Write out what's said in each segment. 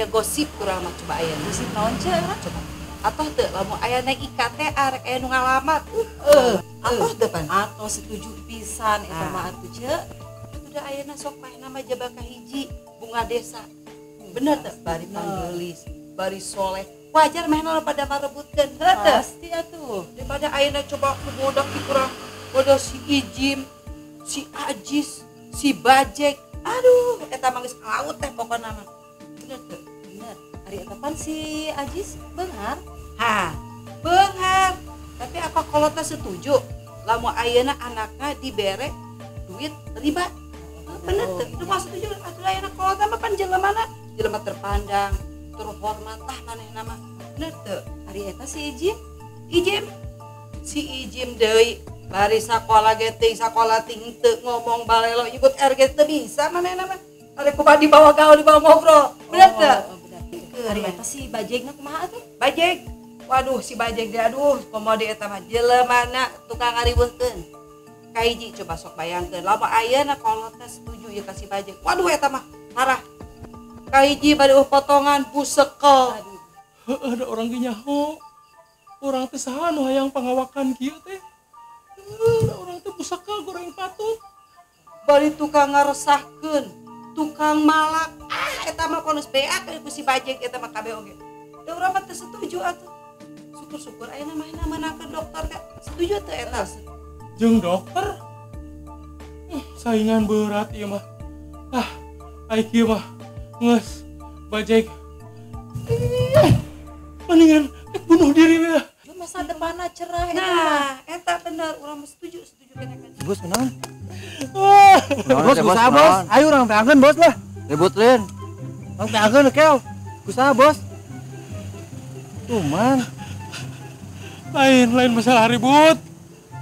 Gosip kurang mah coba aya gosip naon ce coba atoh teu lamun aya naik IKTA rek aya nu ngalamar atoh teu pan atoh setuju pisan eta mah atuh ce atuh da ayeuna sok maehna mah jaba kahiji bunga desa bener teu bari panggeulis bari soleh wajar maehna pada marebutkeun heuh teu pasti atuh daripada ayeuna coba ku bodak ti kurang bodoh si Ijim si Ajis si Bajek aduh eta mah geus laut teh pokona mah bener teu. Ari eta pan si Ajis beunghar. Ha, beunghar. Tapi apa kolotna setuju lamun ayeuna anakna dibere duit riba? Bener teu? Itu mah setuju atuh ayeuna kolotna mah pan jelemana, jelema terpandang, terhormat tah manehna mah. Bener teu? Ari eta si Ijim? Ijim. Si Ijim deui bari sakola ge teu sakola ting teu ngomong balelo ikut RG teu bisa manehna mah. Ari kumaha dibawa gaul dibawa ngobrol. Bener teu? Ari eta si Bajegna kumaha atuh? Bajeg. Waduh si Bajeg deh aduh komo di eta mah jelemana tukang ngariweuhkeun. Kahiji coba sok bayangkeun lamun ayeuna kolotna setuju ieu ka si Bajeg. Waduh eta mah parah. Kahiji bade potongan busekel. Aduh. Heueuh da urang ge nyaho. Urang teh saha nu hayang pangawakan kieu teh? Heueuh da urang teh busekel goreng patut. Bari tukang ngaresahkeun, tukang malak. Ah eta mah konus beak ku si Bajeg eta mah kabeh oge. Da urang mah teu setuju atuh. Syukur-syukur ayeuna mah meunangkeun dokter teh. Setuju teu eta? Jeung dokter? Saingan berat ieu mah. Ah, ai kieu mah geus Bajeg. Mendingan bunuh diri we. Masa depanna cerah eta mah. Nah, eta bener urang mah setuju, setuju keneh. Bos kunaon? Bos kusaha bos? Ayo urang teangeun bos lah. Ribut lin. Urang teangeun kel. Kusaha bos? Tuman. Lain masalah ribut.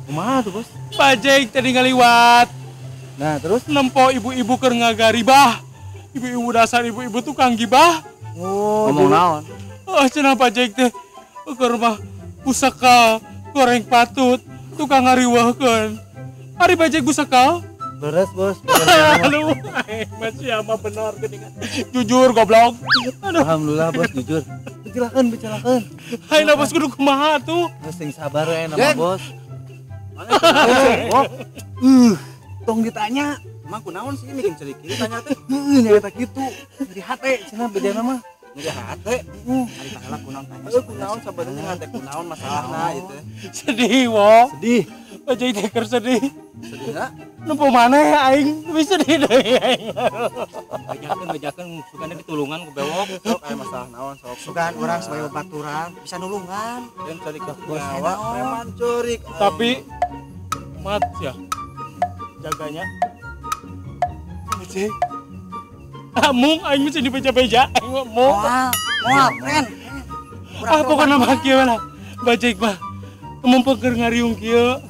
Kumaha tuh bos? Bajeg tadi ngaliwat. Nah terus? Nempo ibu-ibu keur ngagaribah. Ibu-ibu dasar ibu-ibu tukang gibah. Oh, ngomong naon? Oh, cenah Bajeg teh keur mah pusaka goreng patut tukang ngariweuhkeun. Ari Bajeg pusaka? Beres bos. Aduh, masih ama benar geuningan. Jujur goblok. Aduh. Alhamdulillah bos jujur. Bicarakeun, bicarakeun. Haina bos kudu kumaha tuh? Geus sing sabar we nama bos. Tong ditanya. Emang kunaon sih bikin cerik kieu tanya teh? Heueuh nya eta kitu. Nyeri hate cenah bejana mah. Nyeri hate. Ari baheula kunaon tanya. Heueuh kunaon sabenerna ngan teh kunaon masalahna ieu teh. Sedih wo. Sedih. Bajeg teh keur sedih. Sedihna? Nempo maneh aing lebih sedih deui aing. Bejakeun sugana ditulungan ku bewok. Sok aya masalah naon sok. Sugan urang sebagai babaturan bisa nulungan. Dan cerik nyawa preman cerik. Tapi mat ya jaganya. Bajeg. Mung aing mesti dibeja-beja aing mah mung. Moal, keren. Ah pokona mah kieu lah. Bajeg mah mumpung keur ngariung kieu.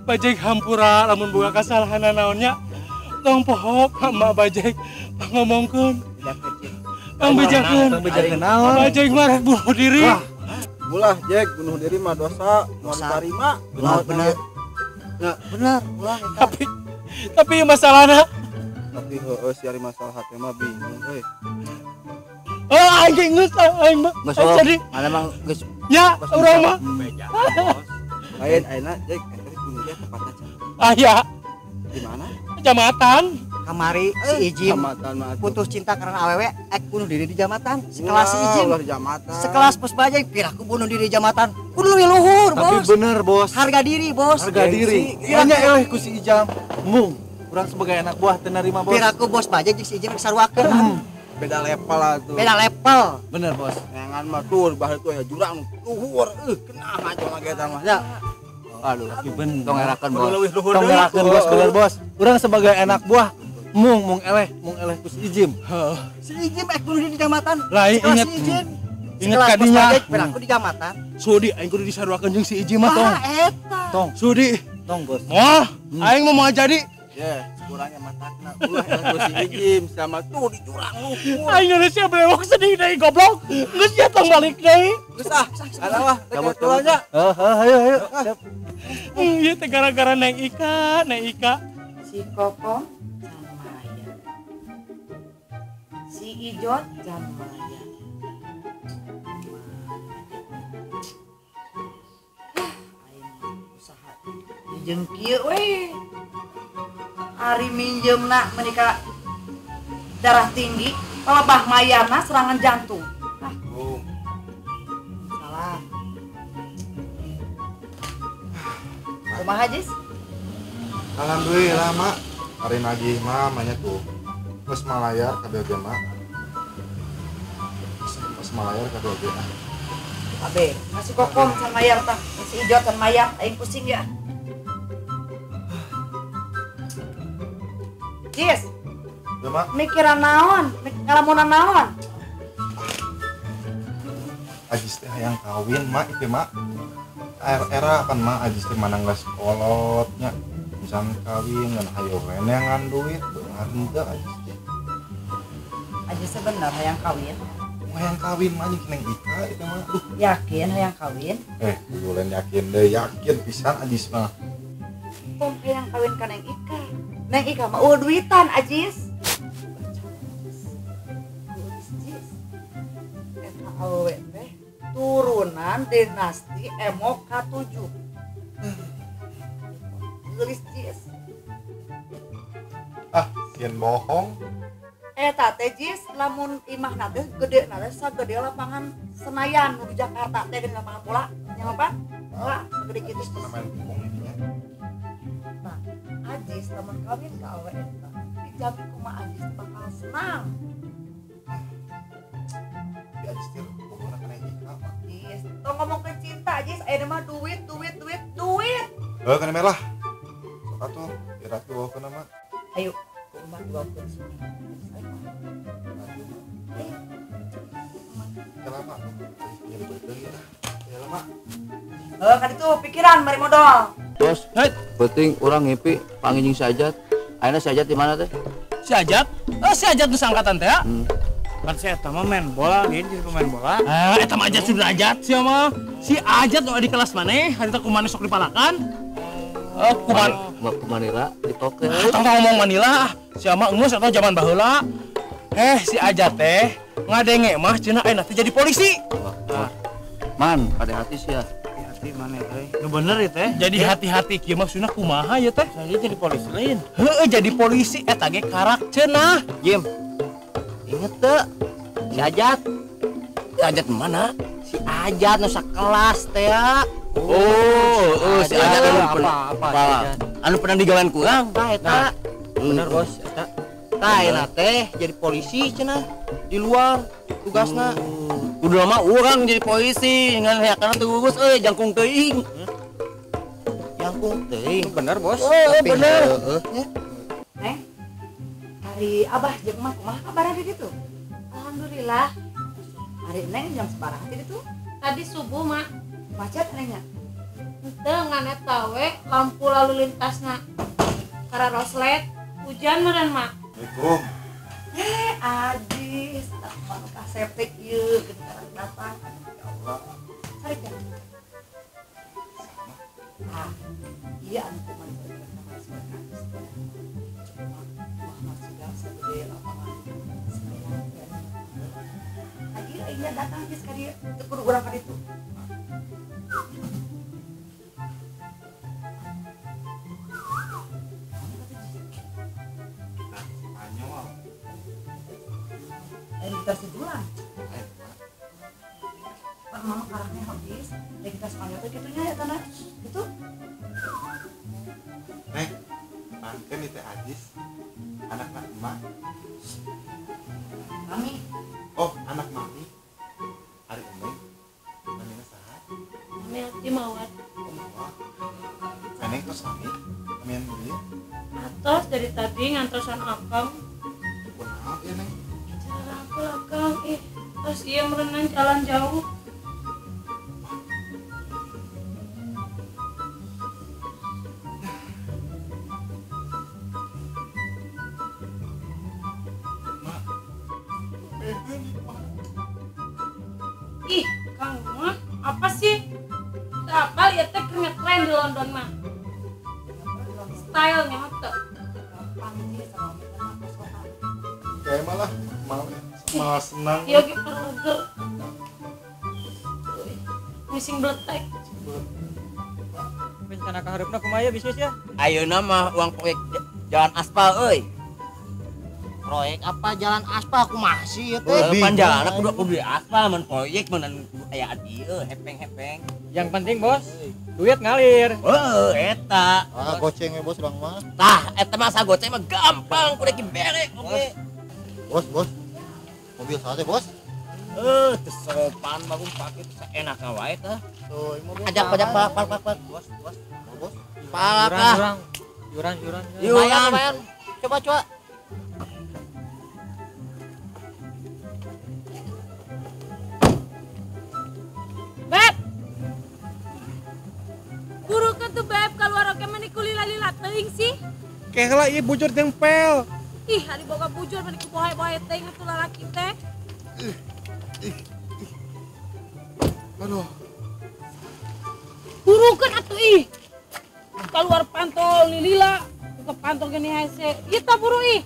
Bajeg hampura lamun boga kasalahan naonnya. Tong poho ka emak Bajeg pangomongkeun. Pangbejakeun. Pangbejakeun naon? Bajeg mah rek bunuh diri. Ulah Jek, bunuh diri mah dosa, moal ditarima. Bener. Bener, ulah eta. Tapi masalahna tapi heueuh si ari masalah hate mah bingung euy. Oh, aing geus aing mah. Jadi mana mah geus nya urang mah. Lain ayeuna Jek eta bunuh diri tepatna cenah. Aya. Di mana? Kecamatan. Kamari si Ijim putus cinta karena awewe ek bunuh diri di jambatan. Sekelas si Ijim. Sekelas bos Bajeg piraku bunuh diri di jambatan. Kudu leuwih luhur, Tapi bos. Bener, bos. Harga diri, bos. Harga diri. Hanya eleh ku si Ijam. Mung, urang sebagai anak buah teu narima, bos. Piraku bos Bajeg jeung si Ijim saruakeun. Beda level lah tuh. Beda level. Bener, bos. Neangan mah tuh bah itu ya jurang luhur. Kena aja lagi eta mah nya. Aduh, tapi bener. Tong ngerakeun, bos. Tong ngerakeun, bos, bener, bos. Urang sebagai anak buah mung eleh ku si Ijim. Si Ijim ek bunuh diri di jambatan. Lah ingat. Ingat kadinya. Piraku di jamatan. Sudi aing kudu disaruakeun jeung si Iji mah tong. Eta. Tong. Sudi. Tong bos. Wah, aing mah moal jadi. Ya, kurangnya matakna. Ulah ku si Ijim sama tuh di jurang luhur. Aing geus sia belewok sedih deui goblok. Geus sia tong balik deui. Geus ah, alah wah, rek nya. Heeh, ayo ayo. Siap. Ieu teh gara-gara Neng Ika, Neng Ika. Si Kokom can maya. Si Ijot can maya. Aing usaha jeung kieu we. Ari minjemna menika darah tinggi, pelebah mayana serangan jantung. Ah. Salah. Kumaha Jis? Alhamdulillah mak, hari nagih mah manya tuh. Geus malayar ka BG mak. Geus malayar ka BG. Abe, masih kokom can mayar tah, si Ijot can mayar, aing pusing ya. Jis, ya, mak. Mikiran naon, ngalamunan naon? Ajis teh hayang kawin mak itu mak. Era kan mak Ajis teh manang geus kolotnya. Misalnya kawin ngan hayo neangan duit, beunghar henteu Ajis teh. Ajis teh bener hayang kawin? Hayang kawin mah jeung Neng Ika itu mah. Duh. Yakin hayang kawin? Kudu lain yakin deh, yakin pisan Ajis mah. Tong hayang kawin ka Neng Ika. Neng Ika mah eueuh duitan Ajis. Eta awewe teh turunan dinasti Emok K7. Geulis Jis. Ah, sieun bohong. Eta teh Jis lamun imahna teh gede na teh sagede lapangan Senayan nu di Jakarta teh di lapangan bola nya apa? Bola sagede kitu. Main pingpong nya. Nah, Ajis lamun kawin ka awewe eta dijamin kumaha Ajis bakal senang. Di Ajis teh pokona kana Ika mah. Jis, tong ngomongkeun cinta Ajis, ayeuna mah duit duit duit duit. Heuh kana merah. Sok atuh, ira dibawakeun mah. Ayo, ku emak dibawakeun sini. Ayo. Lama, nyeri beuteung ya. Ya lama. Heuh, ka ditu pikiran bari modal. Bos, penting orang ngipi panggil jeung si Ajat. Ayeuna si Ajat di mana teh? Si Ajat? Oh, si Ajat nu saangkatan teh ya? Kan si eta mah main bola, dia jadi pemain bola. Ah, eta mah Ajat sudah Ajat sia mah. Si Ajat nu di kelas maneh, harita ku maneh sok dipalakan. Oh, ku Manila ditoke. Tong ngomong Manila, sia mah geus eta zaman baheula. Si Ajat teh ngadenge mah cenah ayeuna teh jadi polisi. Man, pada hati sia. Hati mana teh? Nu bener ieu teh. Jadi hati-hati kieu maksudna kumaha ya teh? Saya jadi polisi lain. Heueuh jadi polisi eta ge karak cenah. Jim. Inget teu? Si Ajat. Si Ajat mana? Si Ajat nu sakelas teh ya. Oh, si Ajat anu apa? Anu pernah digawean ku urang. Tah eta. Bener bos, eta. Tah eta teh jadi polisi cenah di luar tugasna. Kudu mah urang jadi polisi ngan hayakana teu gugus euy jangkung teuing. Jangkung teuing. Bener bos. Oh, bener. Heeh. Neng. Hari abah jeung emak kumaha kabarna di ditu? Alhamdulillah. Hari Neng jam sabaraha di ditu? Tadi subuh, Mak. Macet Nengnya? Henteu ngan eta we lampu lalu lintasna karena roslet hujan meureun, Mak. Assalamualaikum. Ajis, anu kasep teh ieu geus datang. Ya Allah. Cari teh. Ah, iya anu kumaha segede lapangan Senayan. Lagi aingnya datang geus ka dieu, teu kudu urang ka ditu. Ayo kita sejulan. Pak mama karaknya habis, ya kita Spanyol teh kitu nya ya tanah. Gitu. Neng, pangkeun ieu teh Ajis. Anak emak. Mami. Oh, anak mami. Ari Neng. Namina saha? Mami abdi Mawar. Oh, Mawar. Neng tos sami. Kamian beli. Atos dari tadi ngantosan akang. Kunaon ieu Neng? Cara aku akang ih Terus iya merenang jalan jauh. Ih, Kang mah apa sih? Apa lihat teh keur ngetren di London mah. Stylenya mah teu. Kayak malah malah senang. Iya ge perluger. Missing bletek. Rencana kaharepna kumaha ya bisnis ya? Ayeuna mah uang proyek jalan aspal euy. Proyek apa jalan aspal kumaha sih ieu teh? Pan jalan kudu aspal mun proyek mun aya ieu hepeng-hepeng. Yang penting bos, duit ngalir. Heuh, eta. Ah, goceng we bos urang mah. Tah, eta mah sagoceng mah gampang kudu diberek oge. Bos, bos. Mobil saha teh, bos? Teu sopan bagus pake saenakna wae tah. Tuh, mobil. Ajak pajak pak pak pak. Bos, bos. Bos. Palak ah. Yuran, yuran. Yuran. Lumayan, coba coba. Beb. Burukeun tuh beb keluar oge meni kulila-lila teuing sih. Kehela ieu bujur jeung pel. Ih, ari boga bujur meni ku bohay-bohay teuing atuh lalaki teh. Ih, ih, ih. Aduh. Burukeun atuh ih. Keluar pantol lila, ke pantol gini hese. Ieu tah buru ih.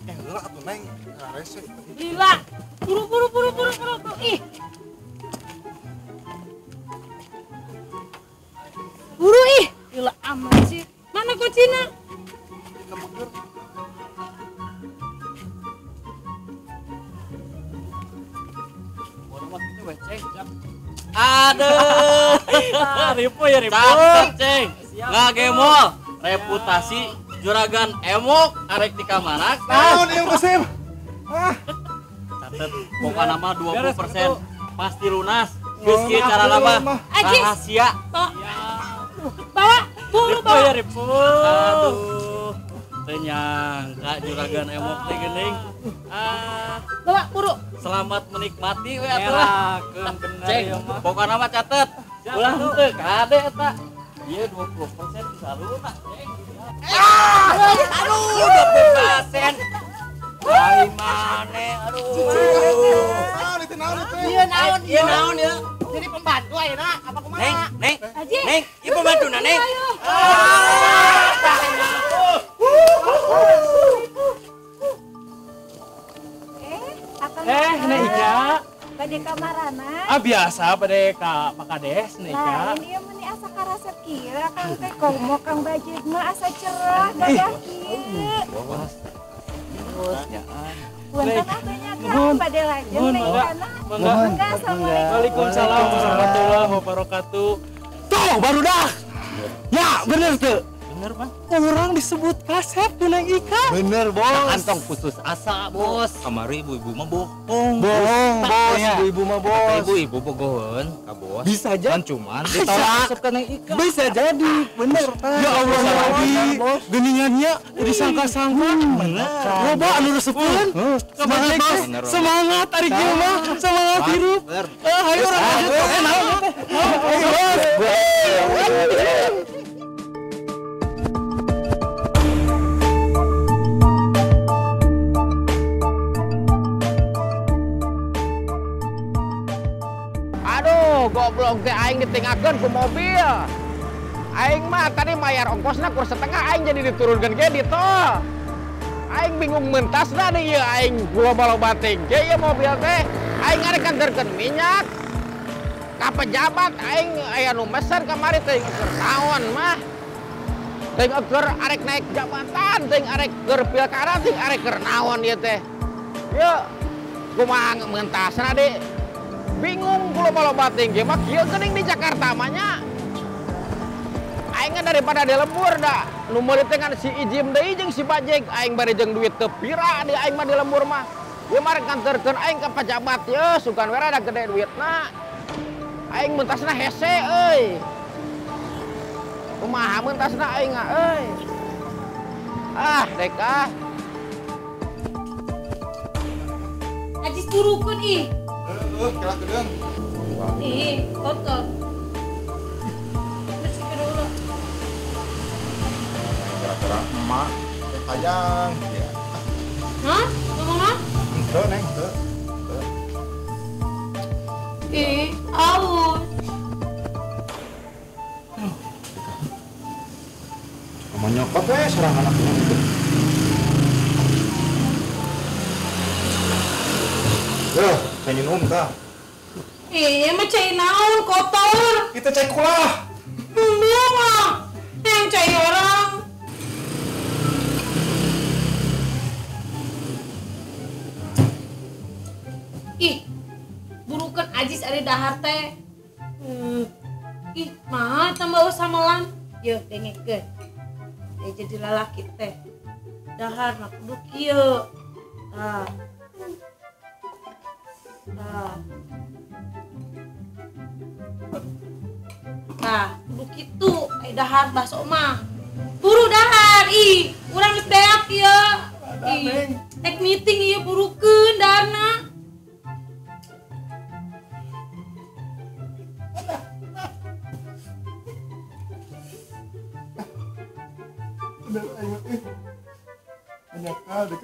Heula atuh Neng, rese. Lila. Buru buru buru buru buru ih. Buru ih, gila amat sih. Mana kucingnya? Aduh, ripu ya ripu. Cakep ceng, ngagemol, reputasi juragan emok, arek di kamana? Naon ieu Kosim? Ah. Catet, pokokna mah 20% pasti lunas. Geus kieu cara mah rahasia. Bawa, buru bawa. Ya, ripu. Aduh, teu nyangka juragan emok teh geuning. Ah, bawa buru. Selamat menikmati we atuh lah. Bener Ceng, pokokna mah catet. Ulah henteu kade eta. Ieu 20% bisa lunas, Ceng. Aduh, 20%. Ai mane, aduh. Naon itu naon itu? Ieu naon? Ieu naon ieu? Jadi pembantu ayeuna apa kumaha? Neng, Neng. Neng, ieu pembantuna, Neng. Neng Ika. Bade ka marana? Ah biasa bade ka Pak Kades, Neng Ika. Nah, ini meni asa karasep kieu Kang teh komo Kang Bajid mah asa cerah gagah kieu. Punten atuh nya Kang bade lajeng Neng Ikana. Mangga assalamualaikum. Waalaikumsalam warahmatullahi wabarakatuh. Tuh barudak. Ya, bener tuh. Bener, Bang. Orang disebut kasep ku Neng Ika. Bener, Bos. Kantong putus asa, Bos. Kamari ibu-ibu mah bohong. Bohong, Bos. Ibu-ibu mah, Bos. Ibu-ibu bogoheun ka Bos. Bisa jadi. Kan cuman ditolak asup ka Neng Ika. Bisa jadi, bener. Ya Allah, lagi. Geningannya disangka-sangka. Bener. Loba anu resepeun. Semangat, Bos. Semangat ari kieu mah, semangat hirup. Hayu urang lanjut. Naon teh? Ayo, Bos. Goblok teh aing ditinggalkeun ku mobil. Aing mah tadi bayar ongkosna kur setengah aing jadi diturunkeun ge di tol. Aing bingung mentasna deui ieu aing loba-loba teh ge ieu mobil teh. Aing arek nganterkeun minyak. Ka pejabat aing aya nu mesen kamari teh keur naon mah. Teh keur arek naik jabatan, teh arek keur pilkada, teh arek keur naon ieu teh. Ieu kumaha mentasna deui. Bingung kulo loba tinggi mah kieu geuning di Jakarta mah nya. Aing daripada di lembur da nu meuli teh ngan si Ijim deui jeung si Bajeg aing bari jeung duit teu pira di aing mah di lembur mah. Ieu mah rek nganterkeun aing ka pejabat ye sugan we rada gede duitna. Aing mentasna hese euy. Kumaha mentasna aing euy. Ah, dek ah. Ajis burukeun ih. Heeh, kela kedeung. Ih, kotor. Bersihkan dulu. Gara-gara emak teh hayang ya. Hah? Ngomong naon? Henteu, Neng, henteu. Ih, aus. Mau nyokot serang anaknya gitu. Duh, cai minum tah. Iya, mah cai naon kotor. Itu cai kulah. Ngomong ah. Yang cai orang. Ih, burukeun Ajis ari dahar teh. Ih, mah tambah samelan. Yeuh, dengekeun. Jadi lalaki teh dahar mah kudu kieu. Tah. Tah. Tah, kudu kitu ai dahar baso mah. Buru dahar ih, urang geus beak ieu. Ih, ek meeting ieu burukeun daharna.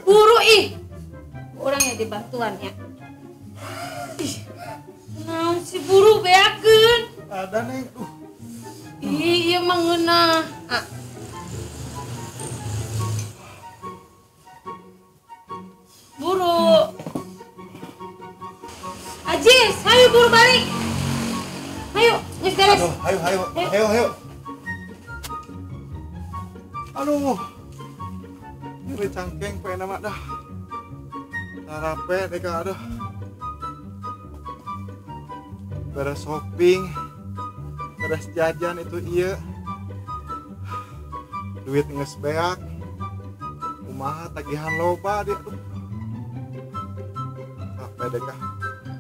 Buru ih, orang yang dibantuan ya. Ih, naon si buru beakeun. Ada neng. Ih, ieu mah ngeunah. Ah. Buru. Ajis, hayu buru balik. Hayu, geus beres. Aduh, hayu, hayu, hayu, hayu. Aduh. Nyeri cangkeng poe nama dah. Sarape deka aduh. Beres shopping, beres jajan itu iya. Duit geus beak. Kumaha tagihan loba dia aduh. Capek deka.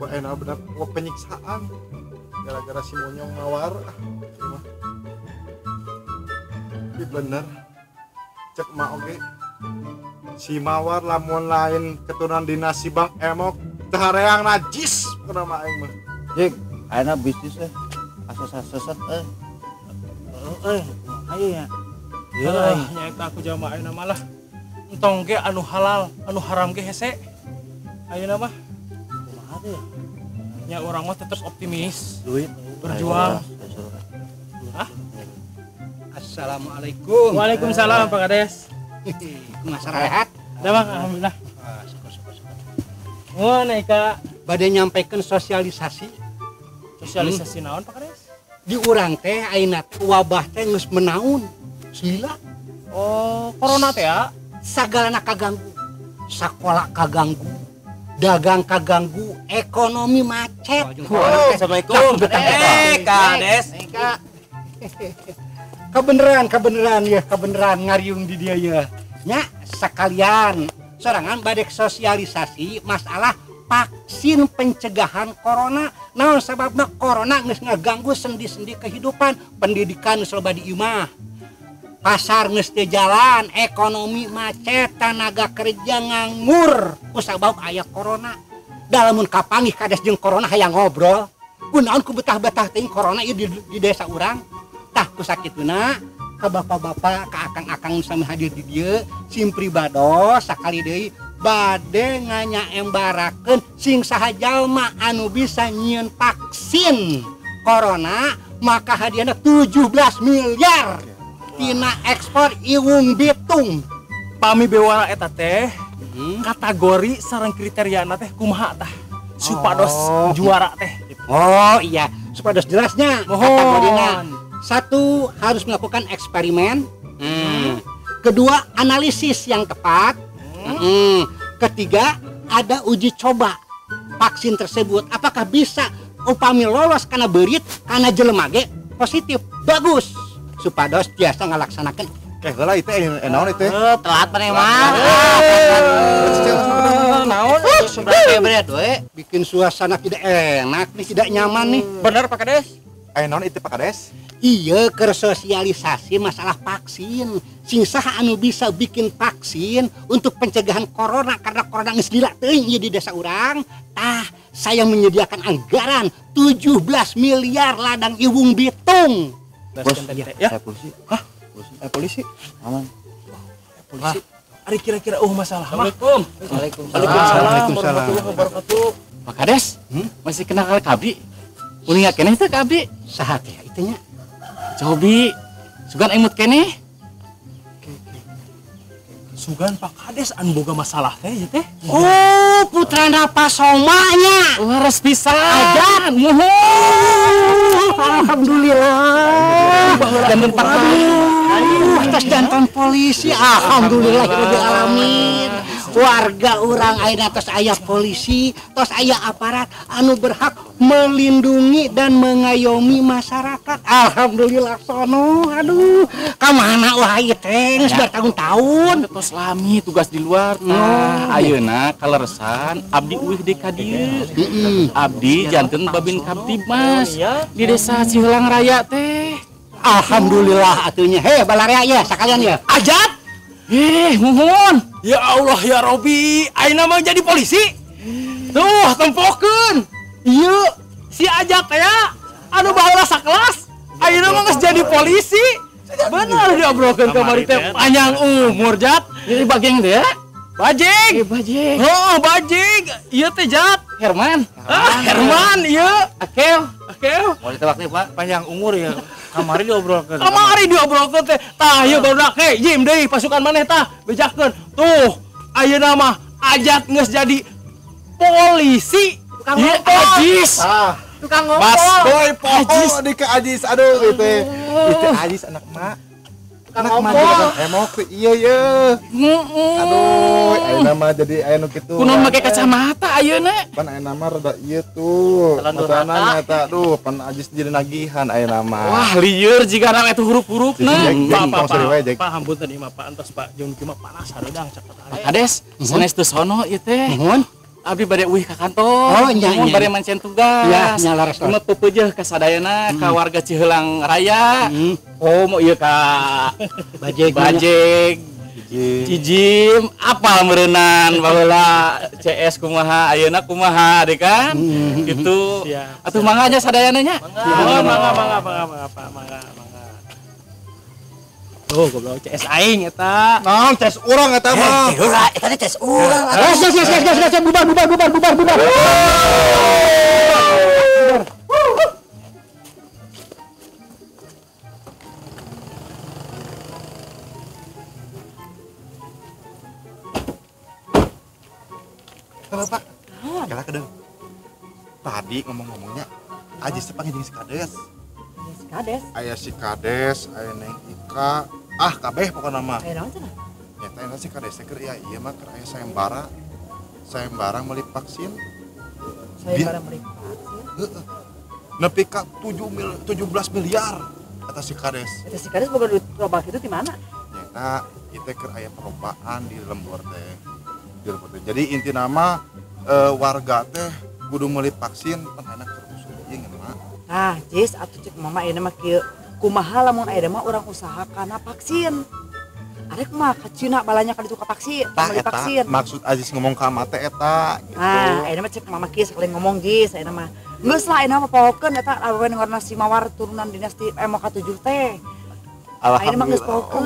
Poe nama bener penyiksaan. Gara-gara si monyong mawar. Tapi bener. Cek mak oge. Si mawar lamun lain keturunan dinasti Bang Emok teu hareang najis kana mah aing mah. Jik, ayeuna bisnis teh asa sesat euy. Euy, ayo ya. Heuh, nyaeta aku jamaah ayeuna mah lah. Entong ge anu halal, anu haram ge hese. Ayeuna mah kumaha teh? Nya urang mah tetep optimis. Duit berjuang. Hah? Assalamualaikum. Waalaikumsalam Pak Kades. Kumaha sarehat? Da Bang, alhamdulillah. Syukur syukur syukur. Oh, naika bade nyampaikan sosialisasi. Sosialisasi naon Pak Kades? Di urang teh ayeuna wabah teh geus menaun. Lila. Oh, corona teh ya? Sagalana kaganggu. Sakola kaganggu, dagang kaganggu, ekonomi macet. Oh, Assalamualaikum. Kades. Kebeneran, kebeneran ya, kebeneran ngariung di dia ya. Nya sekalian sorangan badek sosialisasi masalah vaksin pencegahan corona. Naon sababna corona geus ngaganggu sendi-sendi kehidupan, pendidikan geus loba di imah. Pasar geus teu jalan, ekonomi macet, tenaga kerja nganggur kusabab aya corona. Da lamun kapanggih kades jeung corona hayang ngobrol. Kunaon ku betah-betah teuing corona ieu di desa urang. Tah ku sakituna ka bapak-bapak, ka akang-akang sami hadir di dieu, sim pribados sakali deui bade nganyaembarakeun sing saha jalma anu bisa nyieun vaksin corona maka hadiahna 17 miliar tina ekspor iwung bitung. Pami bewara eta teh kategori sareng kriteriana teh kumaha tah supados juara teh. Oh iya, supados jelasnya kategorina. Satu, harus melakukan eksperimen. Kedua, analisis yang tepat. Ketiga, ada uji coba vaksin tersebut. Apakah bisa upami lolos karena berit, karena jelema ge positif, bagus. Supados biasa ngalaksanakan. Kayak heula itu naon itu? Telat maneh mah. Naon sudah beres we. Bikin suasana tidak enak nih, tidak nyaman nih. Bener Pak Kades. Aya naon itu Pak Kades? Iya, keur sosialisasi masalah vaksin. Sing saha anu bisa bikin vaksin untuk pencegahan corona karena corona geus lila teuing ieu di desa urang. Tah, saya menyediakan anggaran 17 miliar ladang Iwung Bitung. Bos, ya. Polisi. Hah? Polisi. Aman. Polisi. Ari kira-kira masalah mah. Assalamualaikum. Waalaikumsalam warahmatullahi wabarakatuh. Pak Kades, masih kenal ka abdi? Uning keneh teh ka abdi? Saha teh itu nya? Cobi, sugan emut keneh. Sugan Pak Kades anu boga masalah teh ieu teh. Oh, putrana Pak Soma nya. Leres pisan. Ajat, muhun. Alhamdulillah. Janten Pak Aduh, tos janten polisi. Alhamdulillah rabbil alamin. Warga urang ayeuna tos aya polisi, tos aya aparat anu berhak melindungi dan mengayomi masyarakat. Alhamdulillah sono. Aduh, ka mana wah ieu teh geus bertahun-tahun. Tos lami tugas di luar tah. Ayeuna kaleresan abdi uih deui ka dieu. Abdi janten Babin Kamtibmas di desa Ciheulang Raya teh. Alhamdulillah atunya. Heh, balarea ya sakalian ya. Ajat. Muhun. Ya Allah ya Robi, ayeuna mah jadi polisi. Tuh, tempokeun. Ieu si Ajat teh anu baheula sakelas, ayeuna mah geus jadi polisi. Bener diobrolkeun kamari teh panjang umur Jat. Jadi bageng teh ya? Bajing. Bajing. Oh, bajing. Ieu teh Jat. Herman. Herman ieu. Akel. Akel. Mau ditebak nih, Pak. Panjang umur ya. Kamari diobrolkeun. Kamari diobrolkeun teh. Tah ieu barudak hei, jim deui pasukan maneh tah, bejakeun. Tuh, ayeuna mah Ajat geus jadi polisi. Tukang ngompol. Ajis. Tukang ngompol. Mas boy poho di ke Ajis. Aduh itu. Itu Ajis anak mak. Tukang ngompol. Emok iya ye. Aduh, ayeuna mah jadi aya nu kitu. Kunaon make kacamata ayeuna? Pan ayeuna mah rada ieu tuh. Matana nyata aduh, pan Ajis jadi nagihan ayeuna mah. Wah, lieur jigana eta huruf-hurufna. Pak, Pak hampun tadi mah Pak entos Pak jeung cuma panas hareudang cek Pak Kades, sanes teu sono ieu teh. Nuhun. Abdi bade uih ka kantor. Oh, nya nya. Bade mancen tugas. Ya, nya laras. Cuma peupeujeuh ka sadayana ka warga Ciheulang Raya. Oh, mau ieu ka Bajeg. Bajeg. Cijim apal meureunnan baheula CS kumaha ayeuna kumaha deui kan? Gitu. Atuh mangga nya sadayana nya. Mangga mangga mangga mangga Pak, mangga mangga. Tuh goblok CS aing eta. Naon CS urang eta mah. Eta teh CS urang. Gas bubar bubar bubar bubar bubar. Kenapa? Kala kedeung. Tadi ngomong-ngomongnya Ajis teh panggil jeung si Kades. Si Kades. Aya si Kades, aya Neng Ika, ah kabeh pokona mah. Aya naon cenah? Nyata eta si Kades teh keur ieu ieu mah keur aya sayembara. Sayembara meuli vaksin. Sayembara meuli vaksin. Heeh. Nepi ka 17 miliar eta si Kades. Eta si Kades boga duit loba kitu di mana? Nyata ieu teh keur aya perlombaan di lembur teh. Di lembur teh. Jadi intina mah warga teh kudu meuli vaksin pan ayeuna keur usul ieu ngeun mah. Nah, Jis, atuh cek mama ayeuna mah kieu. Kumaha lamun ayeuna mah urang usaha kana vaksin. Arek mah ka Cina balanya ka ditu ka vaksin, meuli vaksin. Maksud Ajis ngomong ka mate eta gitu. Nah, ayeuna mah cek mama kieu sakali ngomong Jis, ayeuna mah. Geus lah ayeuna mah pohokeun eta awewe nu ngaranna si Mawar turunan dinasti Emo ka-7 teh. Ayeuna mah geus pohokeun.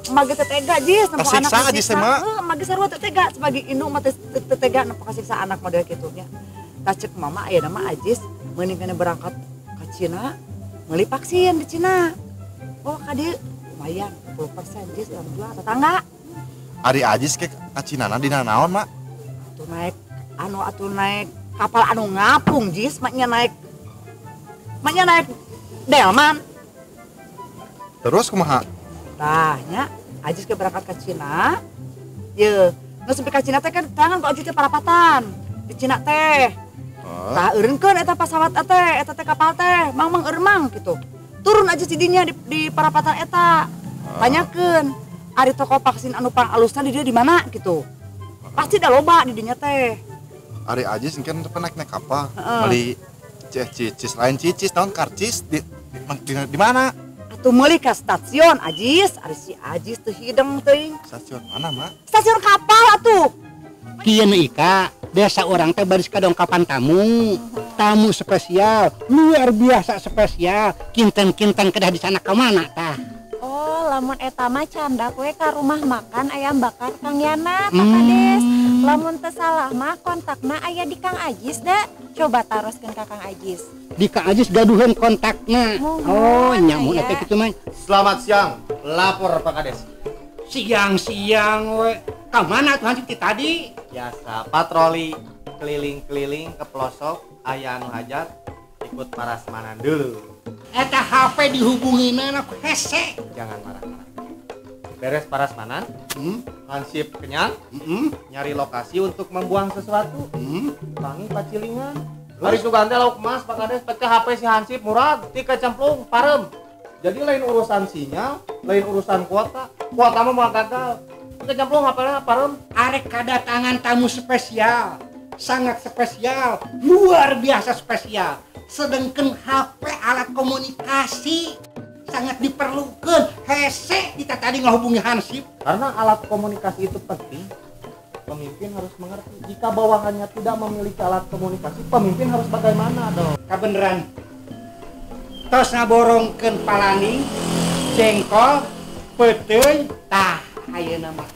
Emak ge teu tega Jis nempo anak kasiksa Ajis teh mah. Heuh, emak ge sarua teu tega sebagai indung mah teu tega nempo kasiksa anak model kitu nya. Tah cek mama ayeuna mah Ajis mending kana berangkat ka Cina meuli vaksin di Cina. Oh ka dieu lumayan 10% Jis urang jual tetangga. Ari Ajis ke ka Cina na dina naon mak? Atuh naik anu atuh naik kapal anu ngapung Jis, maknya naik delman. Terus kumaha? Tah nya Ajis ke berangkat ke Cina. Ye, geus sampai ka Cina teh kan tangan ku Ajis teh parapatan di Cina teh. Tah eureunkeun eta pesawat teh, eta teh kapal teh, mang-mang eureun gitu. Turun aja si dinya di parapatan eta. Tanyakeun, ari toko vaksin anu pangalusna di dieu di mana gitu. Pasti da loba di dinya teh. Ari Ajis engke teh naik kapal, meuli Cicis lain cicis naon karcis di mana? Atuh meuli ka stasiun Ajis, ari si Ajis teu hideng teuing. Stasiun mana, Mak? Stasiun kapal atuh. Kieu nu Ika, desa urang teh baris kadongkapan tamu. Tamu spesial, luar biasa spesial. Kinten-kinten kedah di sana ka mana tah? Oh, lamun eta mah candak we ka rumah makan ayam bakar Kang Yana, Pak Kades. Lamun teu salah mah kontakna aya di Kang Ajis da. Coba taroskeun ka Kang Ajis. Di Kang Ajis gaduheun kontakna. Oh, nya mun eta kitu mah. Selamat siang, lapor Pak Kades. Siang-siang we. Ka mana tuh hansip ti tadi? Biasa patroli keliling-keliling ke pelosok aya anu hajat ikut parasmanan dulu. Eta HP dihubungin aku hese. Jangan marah-marah. Beres parasmanan, hansip kenyang, nyari lokasi untuk membuang sesuatu. Pangi pacilingan. Hari sugan teh lauk emas Pak Kades, pecah HP si hansip murag, tika cemplung, parem. Jadi lain urusan sinyal, lain urusan kuota. Kuota mah moal gagal. Tika cemplung HP-nya parem. Arek kadatangan tamu spesial. Sangat spesial, luar biasa spesial. Sedangkan HP alat komunikasi sangat diperlukan. Hese kita tadi ngehubungi hansip. Karena alat komunikasi itu penting, pemimpin harus mengerti. Jika bawahannya tidak memiliki alat komunikasi, pemimpin harus bagaimana dong? Kabeneran. Tos ngaborongkeun palani, jengkol, peuteuy, tah ayeuna mah.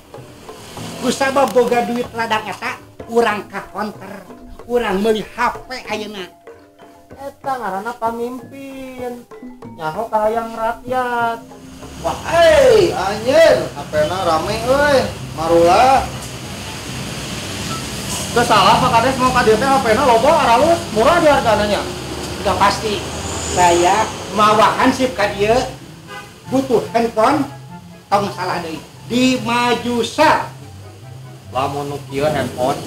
Kusabab boga duit ladang eta, urang ka konter, urang meuli HP ayeuna. Eta ngaranna pamimpin, nyaho kahayang rakyat. Wah, euy, anjir, HP-na rame euy, marula. Teu salah Pak Kades mau ka dieu teh HP-na loba aralus, murah di hargana nya. Udah pasti. Saya mawa hansip ka dieu butuh handphone tong salah deui. Di Majusa. Lamun nu kieu handphone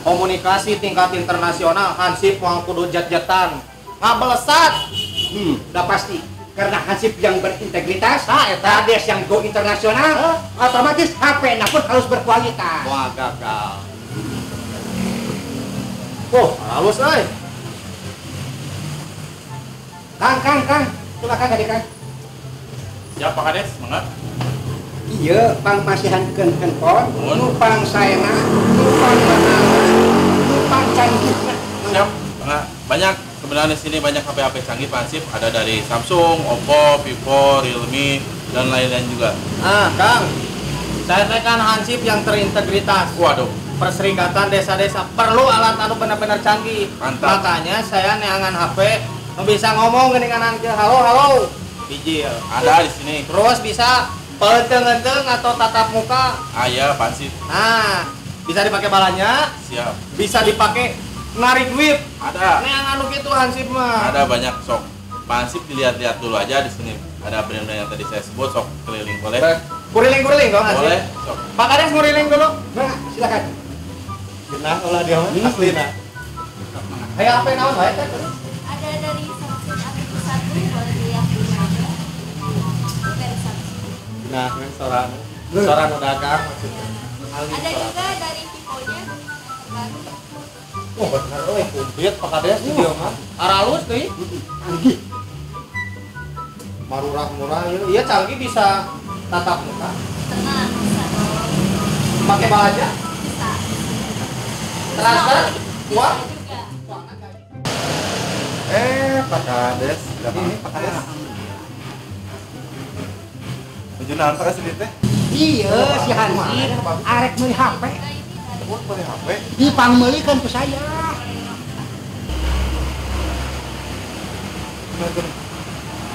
komunikasi tingkat internasional hansip moal kudu jet-jetan ngabelesat. Udah pasti karena hansip yang berintegritas, kades yang go internasional, otomatis HP-na pun harus berkualitas. Wah, gagal. Oh, halus euy. Kang, coba Kang tadi Kang. Siap Pak Kades, mangga. Iya, pang masihankeun handphone, nu pang saena, nu pang mahalna, nu pang canggihna. Siap, mangga. Banyak sebenarnya di sini banyak HP-HP canggih Pak Hansip, ada dari Samsung, Oppo, Vivo, Realme dan lain-lain juga. Ah, Kang. Saya teh kan hansip yang terintegritas. Waduh. Perserikatan desa-desa perlu alat anu benar-benar canggih. Mantap. Makanya saya neangan HP nu bisa ngomong geuningan ke halo halo. Bijil. Ada di sini. Terus bisa pelenteng-enteng atau tatap muka. Aya, Pak Hansip. Nah, bisa dipakai balanya. Siap. Bisa dipakai narik duit. Ada. Neangan nu kitu hansip mah. Ada banyak sok. Pak Hansip dilihat-lihat dulu aja di sini. Ada brand-brand yang tadi saya sebut, sok keliling boleh. Kuriling-kuriling dong hansip. Boleh, sok. Pak Kades nguriling dulu. Nah, silakan. Genah olah dia mah aslina. Kayak apa naon wae teh? Ada dari Samsung A71 boleh dilihat dulu aja. Dari Samsung. Nah, kan soran. Soran dagang maksudnya. Ada juga dari Vivo-nya yang terbaru. Wah, bener euy, komplit Pak Kades di dieu mah. Aralus deui. Canggih. Marurah-murah ieu. Iya canggih bisa tatap muka. Tenang, bisa dong. Pakai balaja? Bisa. Transfer? Uang? Pak Kades, ini Pak Kades. Menuju naon Pak Kades teh? Iya, si hansip arek meuli HP. Oh, meuli HP? Dipangmeulikeun ku saya.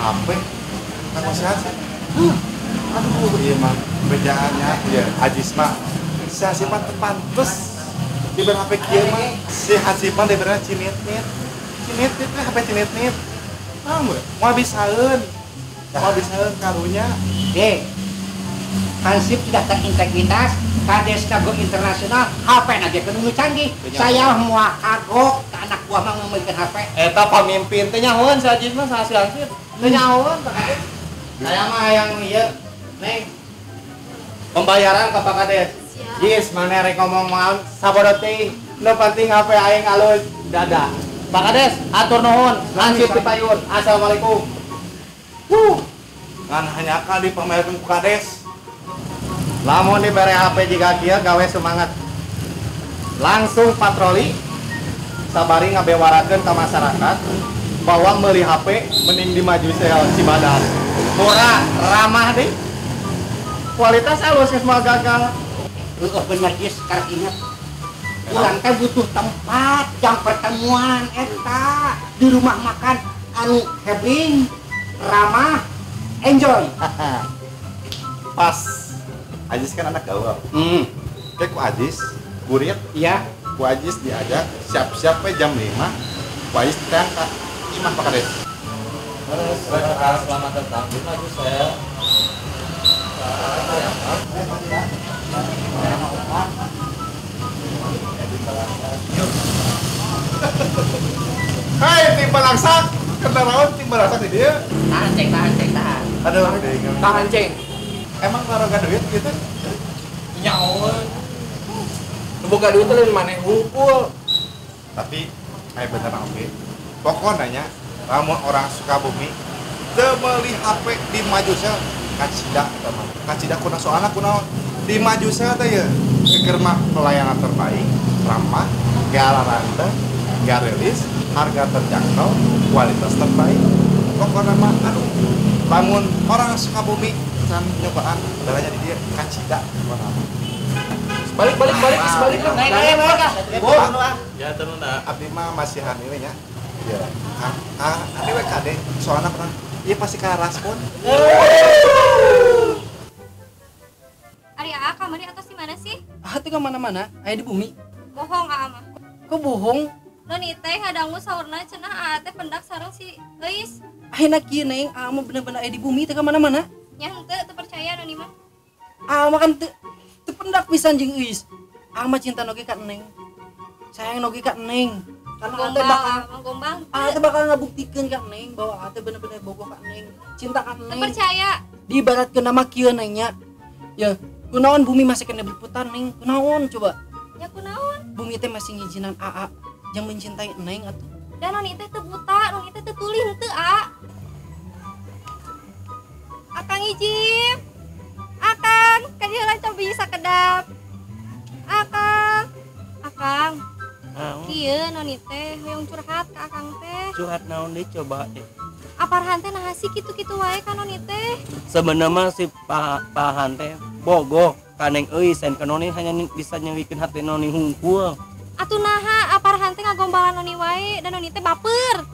HP? Kang si hansip. Aduh, iya mah bejaannya ya Ajis mah. Si hansip mah teu pantes diberi HP kieu mah. Si hansip mah diberi cinit-nit. Cinit-nit teh HP cinit-nit. Naon we? Moal bisaeun. Moal bisaeun karunya. Deh. Hansip sudah terintegritas, kades go internasional, HP na ge kudu canggih. Saya moal kagok ka anak buah mah ngeumeukeun HP. Eta pamimpin teh nyahoeun si Ajis mah saha si hansip. Teu nyahoeun Pak Kades. Saya mah yang ieu, Neng. Pembayaran ke Pak Kades. Jis, mana rek ngomong naon sabodo teuing. Nu penting HP aing alus, dadah. Pak Kades, atur nuhun, hansip di payun. Assalamualaikum. Ngan hanya dipamerkeun ku Kades. Lamun dibere HP jiga kieu gawe semangat. Langsung patroli sabari ngabewarakeun ka masyarakat bahwa meuli HP mending di Maju Sel Cibadak. Murah, ramah deh. Kualitas alus geus moal gagal. Heeh bener geus sekarang ingat. Urang teh butuh tempat jam pertemuan eta di rumah makan anu hebring, ramah, enjoy. Pas. Ajis kan anak gaul. Kayak ku Ajis, burit. Iya. Ku Ajis diajak siap-siap we jam 5. Ku Ajis ditangkap. Imah Pak Kades. Selamat datang di Maju Sel. Hai tim balangsak, kendaraan tim balangsak di dia. Tahan ceng, tahan ceng, tahan. Aduh, tahan ceng. Emang kalau gak duit gitu? Nyawa. Boga duit tuh mana hungkul. Tapi, kayak bener oke. Pokoknya nanya, lamun orang Sukabumi teu meuli HP di Maju Sel kacida teman. Kacida kuna soalna kunaon? Di Maju Sel teh ya keur mah pelayanan terbaik, ramah, galaranta, garelis, harga terjangkau, kualitas terbaik. Pokoknya mah aduh, lamun orang Sukabumi can nyobaan belanja di dia kacida pokokna. Balik balik balik balik. Naik naik naik. Ya terus abdi mah masih hamil nya. Ya, abdi we kade soalna pernah ieu pasti ka respon. Ari Aa kamari atos di mana sih? Ah, teu ka mana-mana, aya di bumi. Bohong Aa mah. Kok bohong? Noni teh ngadangu saurna cenah Aa teh pendak sareng si Euis. Ayeuna kieu Neng, Aa mah bener-bener aya di bumi teu ka mana-mana. Nya henteu teu percaya Noni mah. Aa mah kan teu pendak pisan jeung Euis. Aa mah cinta oge ka Neng. Sayang oge ka Neng. Karena Aa teh bakal Aa teh bakal ngabuktikeun ka Neng bahwa Aa teh bener-bener bogoh ka Neng, cinta ka Neng. Teu percaya. Diibaratkeun nama kieu Neng nya. Ya, kunaon bumi masih kena berputar Neng? Kunaon coba? Ya kunaon? Bumi teh masih ngijinan Aa yang mencintai Neng atuh. Dan noni teh teu buta, noni teh teu tuli henteu Aa. Akang Ijim. Akang, ka dieu heula cobi sakedap. Akang. Akang. Kieu noni teh hoyong curhat ka Akang teh. Curhat naon deui coba teh? Aparhan teh naha sih kitu-kitu wae ka noni teh? Sebenarnya mah si Pahan teh bogoh ka Neng Euis saen ka noni hanya bisa nyewikeun hati noni hungkul. Atuh naha Aparhan teh ngagombalan noni wae dan noni teh baper.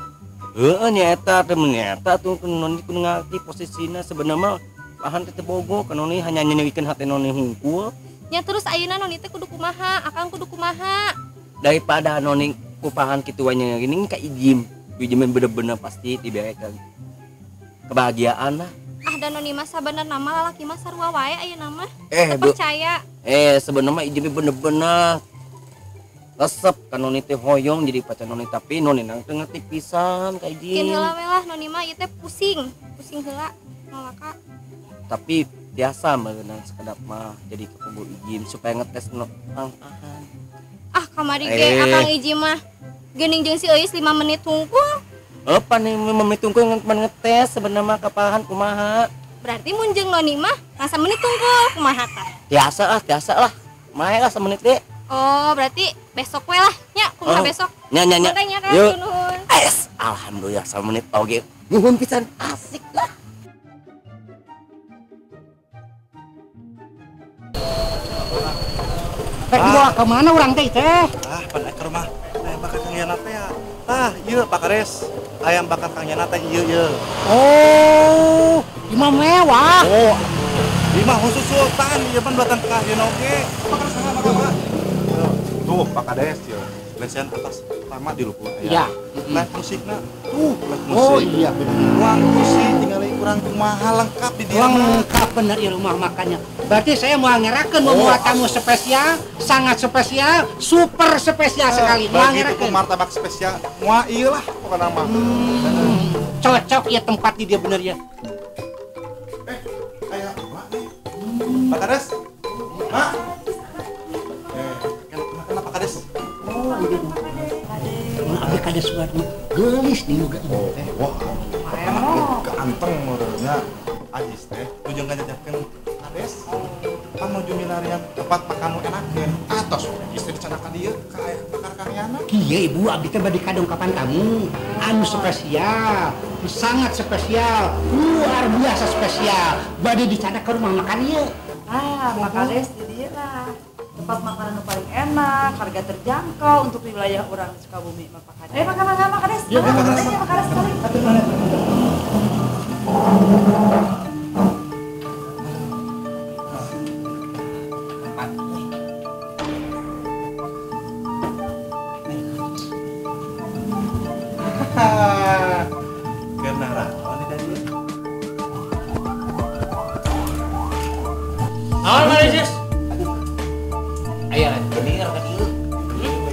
Heeh nya eta teh mun eta tuh noni kudu ngarti posisina sebenarnya mah Pahan teh bogoh ka noni hanya nyewikeun hati noni hungkul. Nya terus ayeuna noni teh kudu kumaha? Akang kudu kumaha? Daripada noni kupahan kitu wae gini ka Ijim. Ijim bener-bener pasti diberikan kebahagiaan lah. Ah dan noni mah sabenerna mah lalaki mah sarua wae ayeuna mah. Percaya. Sebenarnya mah Ijim bener-bener resep ka noni teh hoyong jadi pacar noni tapi noni nang teu ngerti pisan ka Ijim. Kin heula we lah noni mah ieu teh pusing, pusing heula malaka. Tapi biasa meureunang sakedap mah jadi kekubu Ijim supaya ngetes pangpahan. Ah kamari ge Akang Ijim mah geuning jeung si Euis 5 menit hungkul. Apa nih 5 menit hungkul ngan ngetes sebenarnya mah kapahan kumaha. Berarti mun jeung noni mah ngan samenit hungkul kumaha tah? Biasa lah, biasa lah. Mae lah semenit deh. Oh, berarti besok we lah nya kumaha besok? Nya nya nya. Yuk. Nuhun. Es, alhamdulillah samenit oge. Nuhun pisan asik lah. Rek dibawa ke mana urang teh teh? Ah, pan ke rumah ayam bakar Kang Yana teh. Tah, ieu Pak Kades. Ayam bakar Kang Yana teh ieu ieu. Oh, imah mewah. Oh, imah khusus sultan ieu pan buatan Kang Yana oge. Pak Kades mangga mangga. Tuh, Pak Kades ieu. Lesen atas pertama di luhur aya. Iya. Live musikna. Tuh, live musik. Oh iya bener. Ruang kursi tinggal kurang kumaha lengkap di dieu. Lengkap bener ieu rumah makannya. Berarti saya mau ngerakeun mau buat tamu spesial, sangat spesial, super spesial sekali. Mau ngerakeun martabak spesial. Moal ieu lah pokona mah. Cocok ya tempat di dia bener ya. Aya mak nih. Pak Kades. Mak. Kenapa Pak Kades? Oh, iya. Abdi kades Suwarno geulis nih juga ibu teh. Wah, ganteng meureunnya. Ajis teh tujuan ngajajapkeun kades. Kan nuju milarian tempat makan nu enakeun. Atos Ajis teh dicandak ka dieu ka ayam bakar Kang Yana. Kieu ibu abdi teh bade kadongkapan tamu anu spesial, sangat spesial, luar biasa spesial. Bade dicandak ke rumah makan ieu. Ah, Pak Kades di dieu lah. Tempat makanan nu paling enak, harga terjangkau untuk di wilayah urang Sukabumi mah Pak Kades. Makan makan Pak Kades. Ya, Pak Kades. Pak Kades sekali. Naon mah Jis? Aya kenir ka dieu.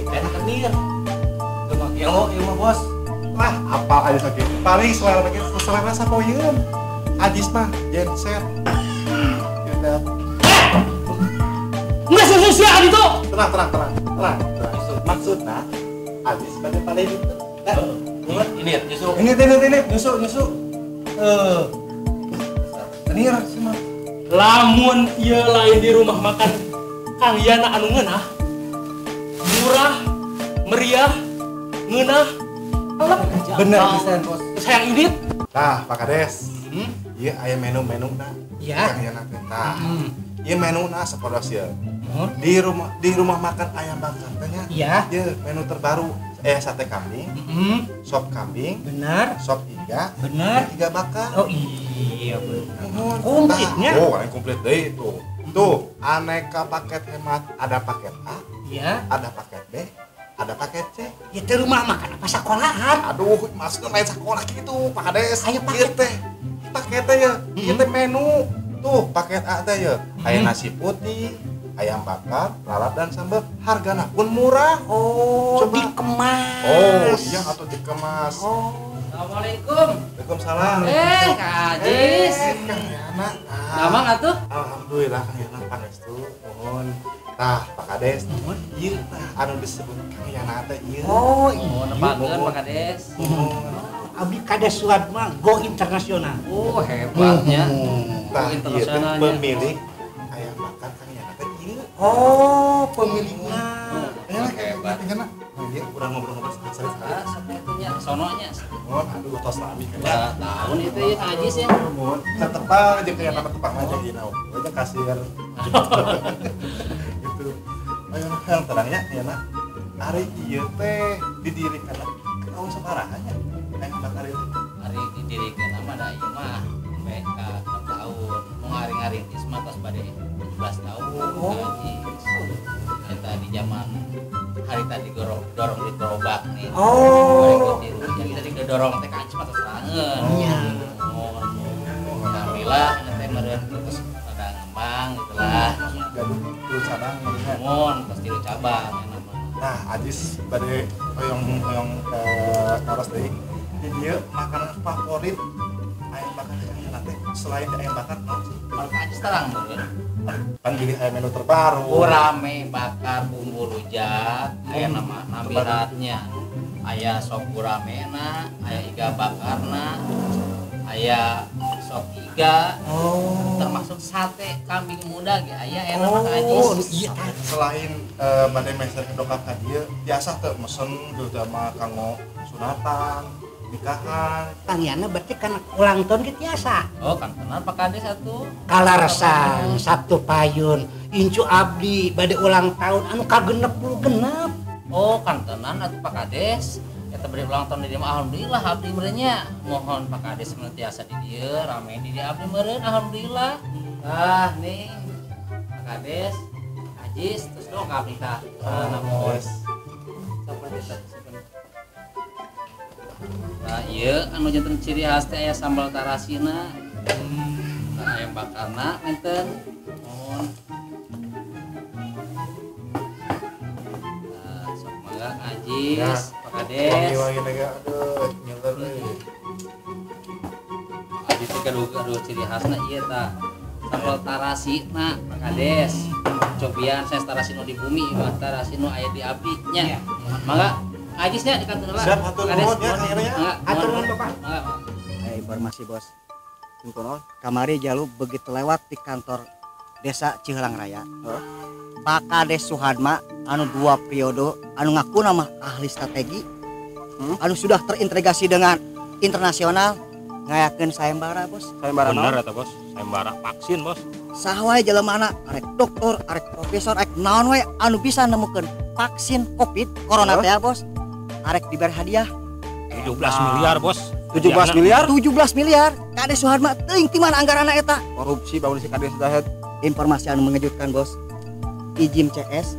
Kenir. Teu mah gelo ieu mah bos. Lah, apal aja oge. Paling selera ge selera sapoeun. Ajis mah genset. Gitu. Enggak susu sia itu. Tenang, tenang, tenang. Tenang. Maksudna Ajis pada paling itu. Ini nyusu. Ini nyusu nyusu. Kenir sih mah. Lamun ieu lain di rumah makan Kang Yana anu ngeunah, murah, meriah, ngeunah, elem. Bener pisan bos. Sayang indit. Tah, Pak Kades. Ieu aya menu-menuna. Iya. Kang Yana teh. Tah. Ieu menuna sapodos ieu. Di rumah makan ayam bakar teh nya. Iya. Ieu menu terbaru sate kambing, sop kambing, benar, sop iga, benar, iga bakar. Oh iya benar. Komplitnya. Oh, yang komplit deh itu. Tuh, aneka paket hemat, ada paket A, ya, ada paket B, ada paket C. Ya teh rumah makan apa sekolahan? Aduh, maksudnya lain sekolah gitu, Pak Kades. Ayo paket teh. Paket teh ya, ieu teh menu. Tuh, paket A teh ya, aya nasi putih, ayam bakar, lalap dan sambal, hargana pun murah. Oh, coba. Dikemas. Oh, iya atau dikemas. Oh. Assalamualaikum. Waalaikumsalam. Kak Ajis. Kang Yana. Damang atuh? Alhamdulillah Kang Yana pangestu. Mohon. Tah, Pak Kades. Mohon. Ieu tah anu disebut Kang Yana teh ieu. Oh, iya. Nepakeun Pak Kades. Mohon. Abdi Kades Suadma go internasional. Oh, hebatnya. Tah, ieu teh pemilik ayam bakar Kang Yana teh ieu. Oh, pemiliknya. Hebat. Iya, kurang ngobrol-ngobrol sekali. Satunya sononya. Oh, aduh, tos lami kan. Tahun itu ya Kang Ajis ya. Mohon. Tetepang aja kayak nama tepang aja gini. Aja kasir. Gitu. Ayo yang terangnya ya nak. Ari ieu teh didirikan tahun sabaraha nya? Ayam bakar itu. Ari didirikan mah da ieu mah sampai ka 6 tahun. Mau ngaring-ngarintis mah tos bade 17 tahun. Oh. Eta di zaman hari tadi dorong di gerobak nih. Oh. Jadi tadi gedorong teh kancip atau serangan. Iya. Oh. Alhamdulillah teh meureun terus pada ngembang gitu lah. Gaduh tilu cabang meureun. Mun tos tilu cabang ya nama. Nah, Ajis bade hoyong naros deui. Di dieu makanan favorit ayam bakar Kang Yana teh selain ayam bakar naon sih? Kalau Ajis terang meureun. Pan pilih ayam menu terbaru. Gurame bakar bumbu rujak, aya nama namiratnya. Aya sop guramena, aya iga bakarna, aya sop iga. Oh. Termasuk sate kambing muda ge aya enak mah Ajis. Iya. Selain bade meser kedokap ka dieu, biasa teu mesen gitu mah kanggo sunatan, nikahan. Kang Yana berarti kan ulang tahun ge tiasa. Oh, kan kenal Pak Kades atuh. Kalaresan Sabtu payun incu abdi bade ulang tahun anu ka-66. Oh, kan tenan atuh Pak Kades. Eta bade ulang tahun di dieu mah alhamdulillah abdi meureun nya. Mohon Pak Kades mun tiasa di dieu rame di dieu abdi meureun alhamdulillah. Ah, nih Pak Kades, Ajis terus dong ka abdi tah. Namun. Saperti teh. Nah, ieu anu janten ciri khas teh aya sambal tarasina. Nah, ayam bakarna enten. Mohon. Nah, sok mangga Ajis, Pak Kades. Wangi-wangi lagi aduh, ngiler euy. Ajis teh gaduh ciri khasna ieu tah. Sambal tarasina Pak Kades. Cobian saya tarasi nu di bumi, mah tarasi nu aya di abdi nya. Mangga. Ajisnya di kantor lah. Siap hatur nuhun ya Kang ya. Hatur nuhun Bapak. Informasi bos. Kamari jalu begitu lewat di kantor Desa Ciheulang Raya. Pak Kades Suhadma anu 2 periode anu ngaku nama ahli strategi anu sudah terintegrasi dengan internasional ngayakeun sayembara bos. Sayembara bener eta bos, sayembara vaksin bos. Saha wae jelemana arek dokter, arek profesor, arek naon wae anu bisa nemukeun vaksin Covid corona teh bos. Arek diberi hadiah 17 miliar bos. 17 miliar? 17 miliar. Kades Suhadma teuing ti mana anggaranna eta? Korupsi bangun si Kades Dahet. Informasi anu mengejutkan bos. Ijim CS,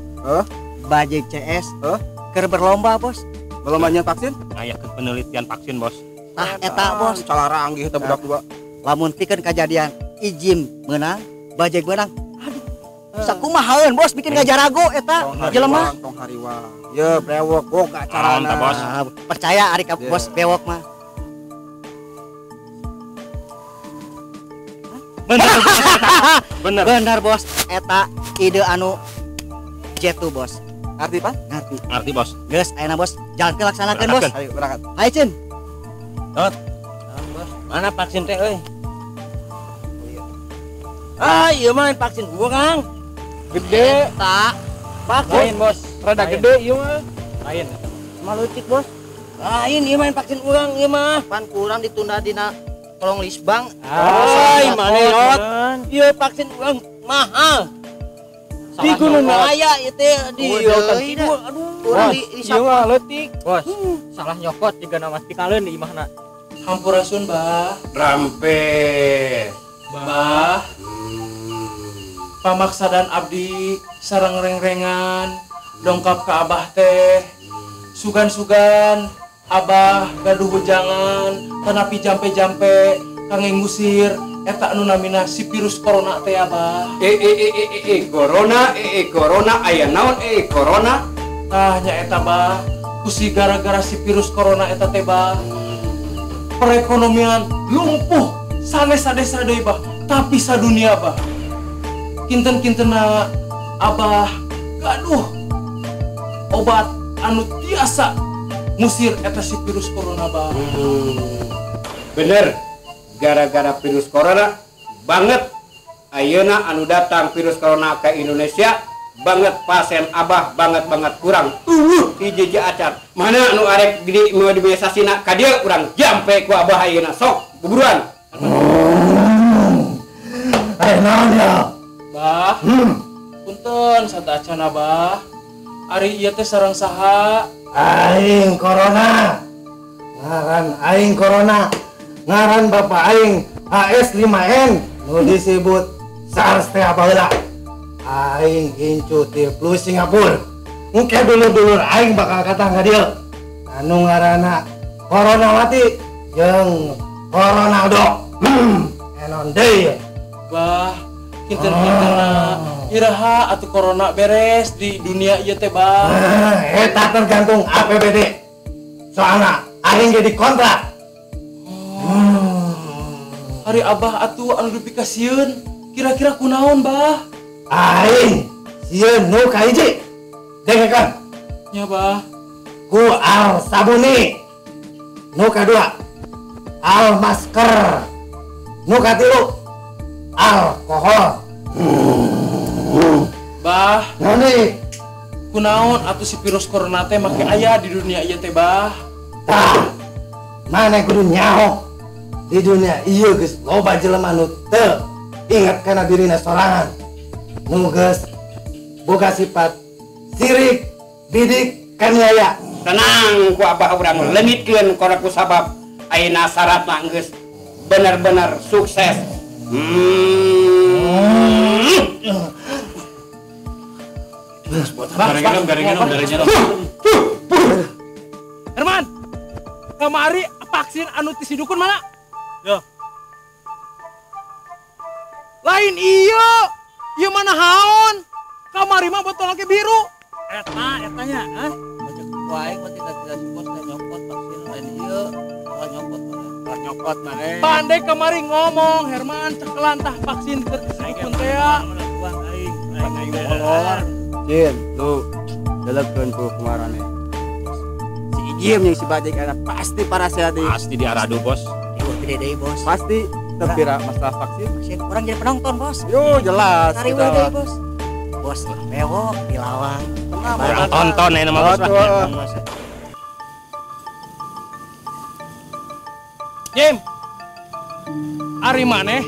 Bajek CS, keur berlomba bos. Berlombanya vaksin? Ngayakeun penelitian vaksin bos. Tah eta bos. Calaranggih eta budak dua. Lamun pikeun kajadian Ijim meunang, Bajek meunang. Aduh. Sakumahaeun bos bikin ngajarago eta jelema. Tong hariwang. Ye brewok boga carana. Bos. Percaya ari ka bos bewok mah. Bener, bener. Bener bos, eta ide anu jetu bos. Ngerti pak? Ngerti. Ngerti bos. Geus, ayeuna bos, jalan ke laksanakeun bos. Ayo berangkat. Ayo Cin. Tot. Bos, mana vaksin teh euy? Ah, ieu mah vaksin gua, Kang. Gede. Tak. Vaksin lain bos, rada gede ieu mah. Lain. Malucik bos. Lain ieu mah vaksin urang ieu mah. Pan kurang ditunda dina kolong lisbang. Ay, mana yot? Ieu vaksin urang mahal. Di Gunung Raya ieu teh di Yotan Kidul. Aduh, urang di ieu mah leutik. Bos, salah nyokot jiga nama tikaleun di imahna. Hampurasun, Bah. Rampe. Bah. Pamaksadan abdi sareng rengrengan dongkap ka Abah teh. Sugan-sugan Abah gaduh wejangan tanapi jampe-jampe kangge ngusir eta anu namina si virus corona teh Abah. Corona corona aya naon corona? Tah nya eta Bah, ku si gara-gara si virus corona eta teh Bah. Perekonomian lumpuh sanes sadesa deui Bah, tapi sadunia Bah. Kinten-kintena Abah gaduh obat anu tiasa ngusir eta si virus corona Bah. Bener, gara-gara virus corona banget ayeuna anu datang virus corona ke Indonesia banget pasien Abah banget kurang. Hiji acan. Mana anu arek di mobilisasina ka dieu urang jampe ku Abah ayeuna sok buburuan. Aya naon ya? Bah. Punten sateuacan Abah. Ari ieu teh sareng saha? Aing corona. Ngaran aing corona. Ngaran bapak aing AS5N nu disebut SARS teh baheula. Aing incu ti flu Singapura. Engke dulur-dulur aing bakal katang ka dieu. Anu ngaranna Corona mati jeung Coronaldo. Enon deui. Bah, kinten-kintena iraha atuh corona beres di dunia ieu teh Bah. Eta tergantung APBD. Soalna aing jadi kontrak. Hari Abah atuh anu dipikasieun kira-kira kunaon Bah? Aing sieun nu kahiji. Dengekeun. Nya Bah. Ku al sabuni. Nu kadua al masker. Nu katilu alkohol. Bah, nani kunaon atuh si virus corona teh make aya di dunia ieu teh Bah? Tah, maneh kudu nyaho. Di dunia ieu geus loba jelema nu teu ingat kana dirina sorangan. Nu geus boga sifat sirik, bidik, kaniaya. Tenang ku Abah urang leungitkeun korek ku sabab ayeuna syaratna geus bener-bener sukses. Herman, kamari vaksin anu ti si dukun mana? Yo. Lain iya, ieu mana haon? Kamari mah botol lagi biru. Eta, etanya, hah? Bajak wae mah tidak si bos teh nyokot vaksin lain ieu, salah nyokot. Salah nyokot maneh. Pandai kamari ngomong Herman cekelan tah vaksin keur ti si dukun teh ya. Aing molor. Cin, lu jelekeun ku kumarane. Jim yang si Bajek ada pasti para sehat deui. Pasti diaradu, Bos. Eueuh gede deui, Bos. Pasti tepira masalah vaksin. Vaksin urang jadi penonton, Bos. Yo jelas. Sariweuh deui, Bos. Bos bewok di lawang. Urang tonton ya nama bos lah. Jim. Ari maneh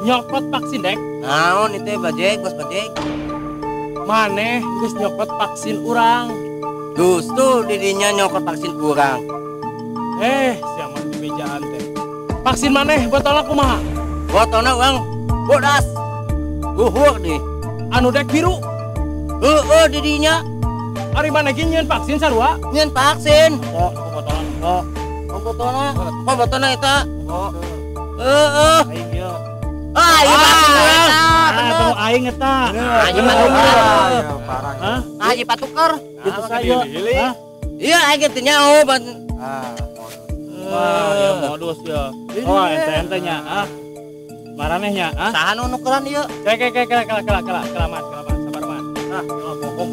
nyokot vaksin dek. Naon itu Bajek, Bos Bajek? Maneh geus nyokot vaksin urang. Justru didinya nyokot vaksin urang. Siapa di bejaan teh. Vaksin maneh botolna kumaha? Botolna urang bodas. Luhur deh. Anu dek biru. Heeh didinya. Ari maneh ge nyieun vaksin sarua? Nyieun vaksin. Oh, botolna. Oh, botolna. Oh, botolna eta. Oh. Heeh. Aing ieu. Ah, ieu vaksin eta. Bener. Aing eta. Ah, ieu patuker. Hah? Ah, ieu patuker. Gitu saya. Iya, aing teh nyaho ban. Ah, wah, ya modus ya. Oh, ente-ente nya, ah. Maraneh nya, ah. Saha nu nukeran ieu? Kek kek kek kela kela kela kela man, kela man, sabar man. Ah, bohong.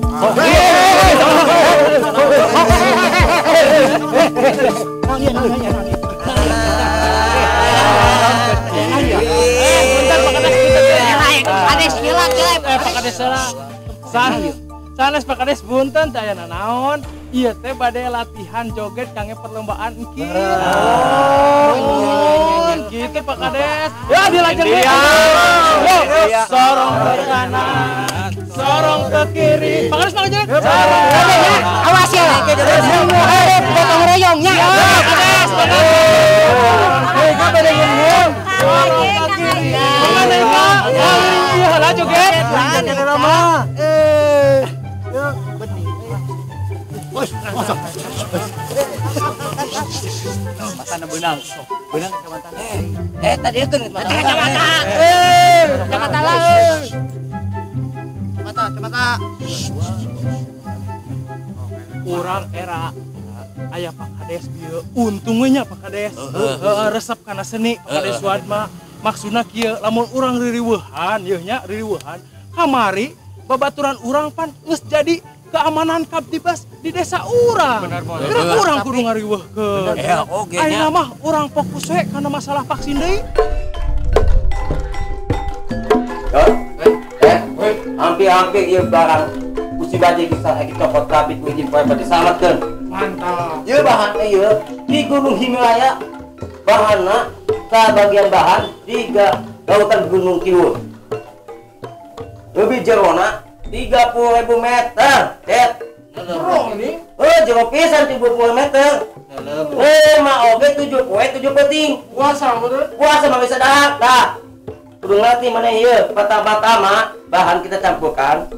Bentar Pak Kades, Kades heula, Pak Kades heula. Sanes Pak Kades punten teh aya nanaon. Ieu teh bade latihan joget kangge perlombaan engki. Oh, gitu Pak Kades. Ya dilajeng we. Sorong ke kanan, sorong ke kiri. Pak Kades mau joget. Sorong. Awas ya. Gotong royong nya. Pak Kades, Pak Kades. Eh, kabeh ngomong. Sorong ke kiri. Mana Pak? Iya, heula joget. Bos, masuk. Matana beunang. Beunang kacamata. Tadi kan kacamata. Kacamata lah. Kacamata, kacamata. Urang era aya Pak Kades bieu. Untung we nya Pak Kades. Heeh, resep kana seni Pak Kades Suadma. Maksudna kieu lamun urang ririweuhan yeuh nya ririweuhan. Kamari babaturan urang pan geus jadi keamanan Kamtibmas di desa urang. Benar, Bos. Geura urang kudu ngariweuhkeun. Oge nya. Ayeuna mah urang fokus we kana masalah vaksin deui. Hampir-hampir ieu barang ku si Bajek bisa copot kabit mungkin poe bade salametkeun. Mantap. Ieu bahan teh ieu di Gunung Himalaya bahanna bagian bahan di lautan Gunung Kidul. Lebih jerona 30.000 meter, det. Jero ini? Jero pisan 30 meter. Mah oge 7 poe 7 peuting. Puasa meureun? Puasa mah bisa dahar. Tah. Kudu ngerti mana ieu. Pertama-tama bahan kita campurkan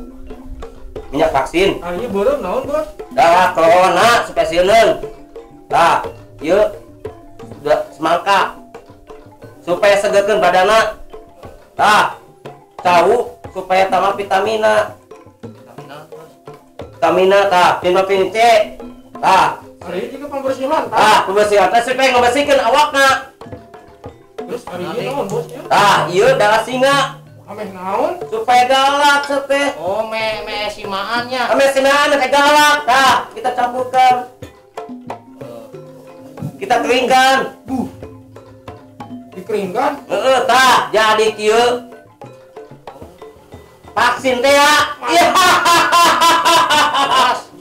minyak vaksin. Ah, ieu beureum naon, Bos? Dah corona spesialeun. Tah, ieu semangka supaya segerkeun badanna. Tah, tahu supaya tambah vitamina. Vitamina tah, vitamin C. Tah. Hari ini juga pembersihan tah. Tah, pembersihan tah supaya ngebersihkeun awakna. Terus hari ini naon, Bos? Tah, ieu darah singa. Ameh naon? Supaya galak seteh. Oh, me simaan nya. Ame simaan teh galak. Tah, kita campurkan. Kita keringkan. Dikeringkan? Heeh, tah, jadi kieu. Vaksin teh ya. Iya.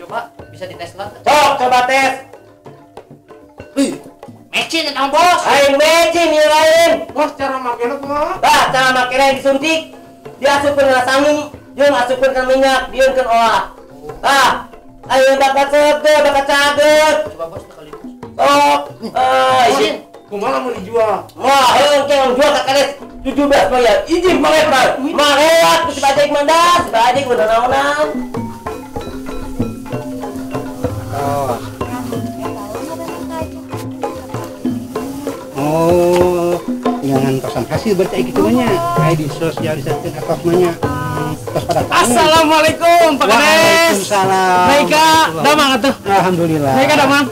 Coba bisa dites lah. Sok, coba tes. Mecin eta Bos. Aing mecin ieu lain. Bos, cara makena kumaha? Tah, cara makena disuntik. Diasupkeun kana sangu, jeung asupkeun kana minyak, dieunkeun olah. Tah, ayeuna bakal seger, bakal cager. Coba Bos kali. Sok, izin. Kumaha mun dijual? Wah, heuh engke mun jual ka kades 17 miliar. Izin banget, Pak. Mareat ku si Bajek mandas, Bajek udah naonan. Oh, jangan tosan hasil berarti gitu mah nya. Kayak disosialisasikan atos mah nya. Tos pada tangan. Assalamualaikum Pak Kades. Waalaikumsalam. Naika, damang atuh. Alhamdulillah. Naika damang.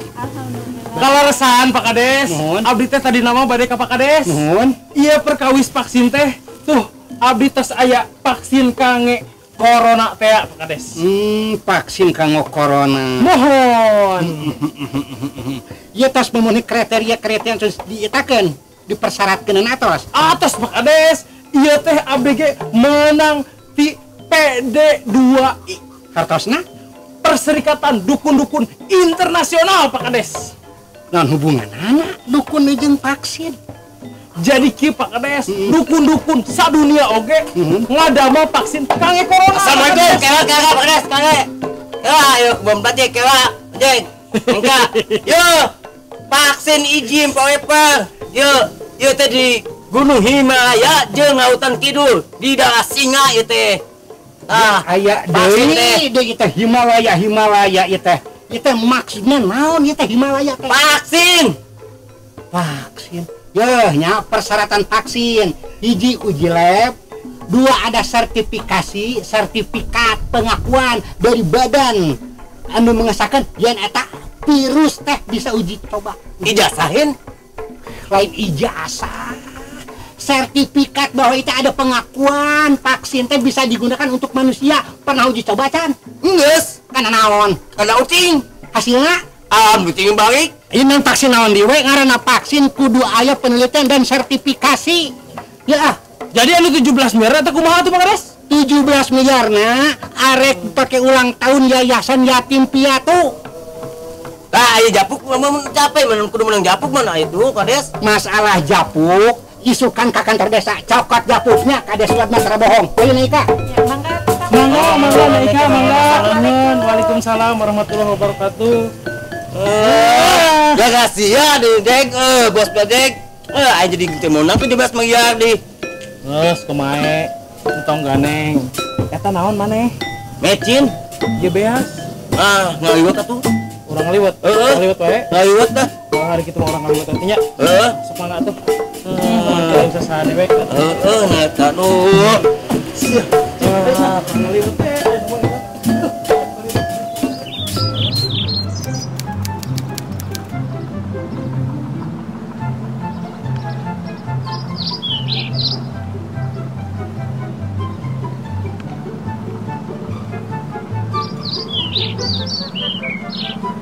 Kaleresan Pak Kades. Nuhun. Abdi teh tadi nama bade ka Pak Kades. Nuhun. Iya perkawis vaksin teh. Tuh, abdi tos aya vaksin kange corona teh Pak Kades. Vaksin kanggo corona. Mohon. Ieu tos memenuhi kriteria-kriteria terus dietakeun, dipersyaratkeun atos. Atos Pak Kades, ieu teh ABG menang ti PD2I. Hartosna Perserikatan Dukun-Dukun Internasional Pak Kades. Naon hubunganana dukun jeung vaksin? Jadi kieu Pak Kades, dukun-dukun sadunia oge ngadamel vaksin kangge corona. Assalamualaikum, kela kela Pak Kades, kangge. Kela ayo bom tadi kela, jeng. Engka. Yo, vaksin izin Pak Wepang. Yo, yo teh di Gunung Himalaya jeung Lautan Kidul di daerah Singa ieu teh. Ah, aya deui deui teh Himalaya Himalaya ieu teh. Ieu teh maksudna naon ieu teh Himalaya teh? Vaksin. Vaksin. Yeuh nya persyaratan vaksin. Hiji uji lab, dua ada sertifikasi, sertifikat pengakuan dari badan anu mengesahkan yen eta virus teh bisa uji coba. Ijazahin? Lain ijazah. Sertifikat bahwa itu ada pengakuan vaksin teh bisa digunakan untuk manusia. Pernah uji coba can? Geus. Kana naon? Kana ucing. Hasilna? Ucing balik. Ini vaksin naon deui we ngaranna vaksin kudu aya penelitian dan sertifikasi. Ya ah. Jadi anu 17 miliar eta kumaha tuh Pak Kades? 17 miliarna arek pake ulang tahun yayasan yatim piatu. Lah aya japuk mah capek mun kudu menang japuk mana itu Kades? Masalah japuk isukan ka kantor desa, cokot japuknya Kades Suat mah tara bohong. Ayo Naika. Ya, mangga. Mangga, mangga Naika, mangga. Waalaikumsalam warahmatullahi wabarakatuh. Ya kasih di dek, bos bedek. Aing jadi teu meunang 17 miliar di. Geus kumae, entong ganeng. Eta naon maneh? Mecin. Ieu beas. Ah, ngaliwet atuh. Urang ngaliwet. Urang ngaliwet wae. Ngaliwet dah. Kalau hari kitu mah urang ngaliwet atuh nya. Heeh. Sok mangga atuh. Heeh, sasane we. Heeh, eta duh. Ah, ngaliwet teh.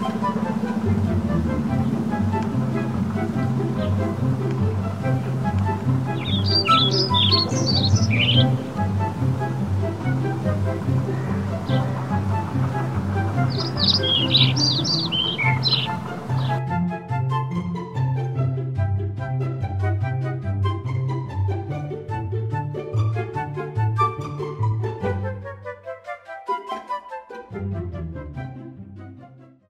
Thank you.